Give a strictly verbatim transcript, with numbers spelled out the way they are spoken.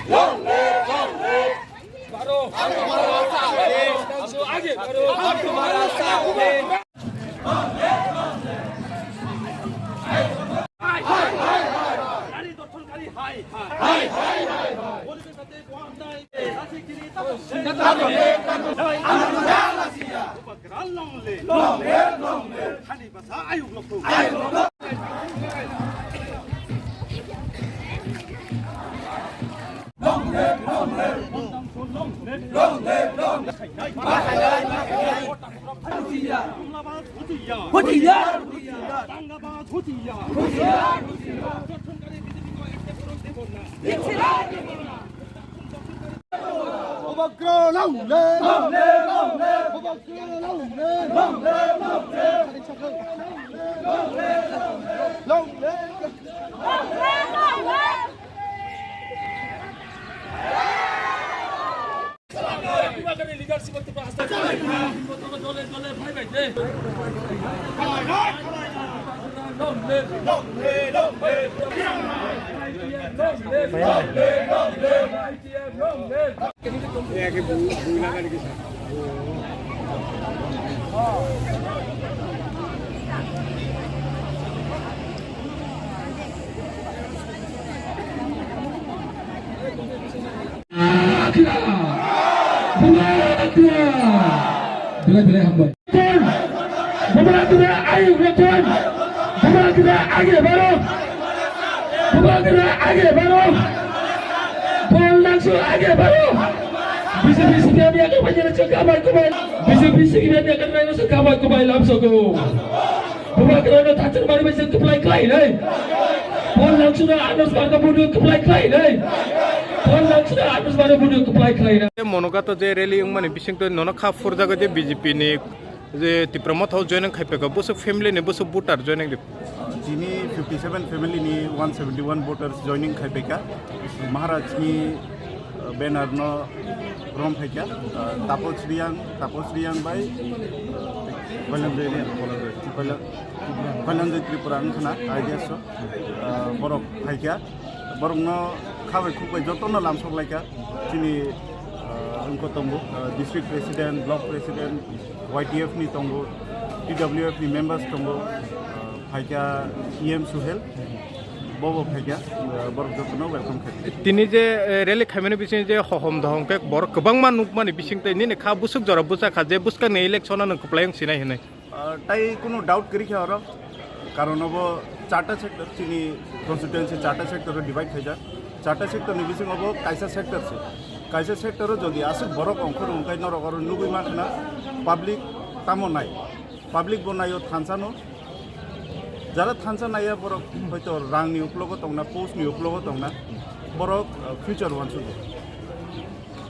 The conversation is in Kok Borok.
Long live, long live. बढ़ो। हम तुम्हारा साथ हैं। हम तो आगे बढ़ो। हम तुम्हारा साथ हैं। নারী দর্শনকারী হায় হায়। হায় হায় হায় হায়। পরিবেশ সাথে বন্ধ নাই। রাজনীতি নেই, তাদের নেই। তাদের নেই, তাদের নেই। উপগ্রহ long live। Long live, long live. Hani basa ayuk lokto. Ayuk lokto. Long live, long live. Long live, long live. উপগ্রহ long live! Long live, long live! উপগ্রহ long live! Long live, long live! Long live, long live! Belai belai hambai. Bubagra ayo age baro. Bubagra ayo age baro. Paul Nangsu ayo age baro. B J P C P M ya kebanyakan cakap baik kubai. B J P C P M ya kebanyakan cakap baik kubai lam soko. Bubagrano thachar mari bai se kwplai khlai nai. Paul Nangsuno Anush Barno budu kwplai khlai nai. Paul Nangsuno Anush Barno budu kwplai khlai nai. Monogato je rally wngmani bisingtwi nono kha phurjago je B J P ni je Tipra Motha o joining khai phaikha, bwswk family ni bwswk voter joining di. Tini fifty seven family ni one seventy one voters joining khai phaikha. Maharaj ni banner no rom phaikha, uh, Tapos Riang, Tapos Riang bai, uh, Kailanjoy Riang, Kailan-, Kailanjoy Tripura wngkhana, I D S o, uh, borok phaikha, borokno khabai khukbai jotono lamsok laikha, chini, uh, wngkho tongo, uh, district president, block president, Y T F ni tongo, T W F ni members tongo, uh, phaikha E M Suhel. Bobo phaikha, uh, borok jotono welcome khaikha. Tini je, eh, rally khaimani bising je hohom dohom khe borok kwbangma nukmani bising tei nini kha bwswk jora bwsa kha je bwskangni election-o nwng kwplai wng sinai hinwi. Uh, tai kunu doubt kwrwi kha oro, karon obo charta sector, chini constituency charta sector-o divide khaijak. Charta sector ni bisingo bo kaisa sector se. Kaisa sector-o jodi aswk borok ongkhor wngkhe norok oro nugwi mankha na public tamo nai. Public bo naio thansa no. Jara thansa naiya borok hoito rang ni uklogo tongna, post ni uklogo tongna, borok, uh, future wansugo.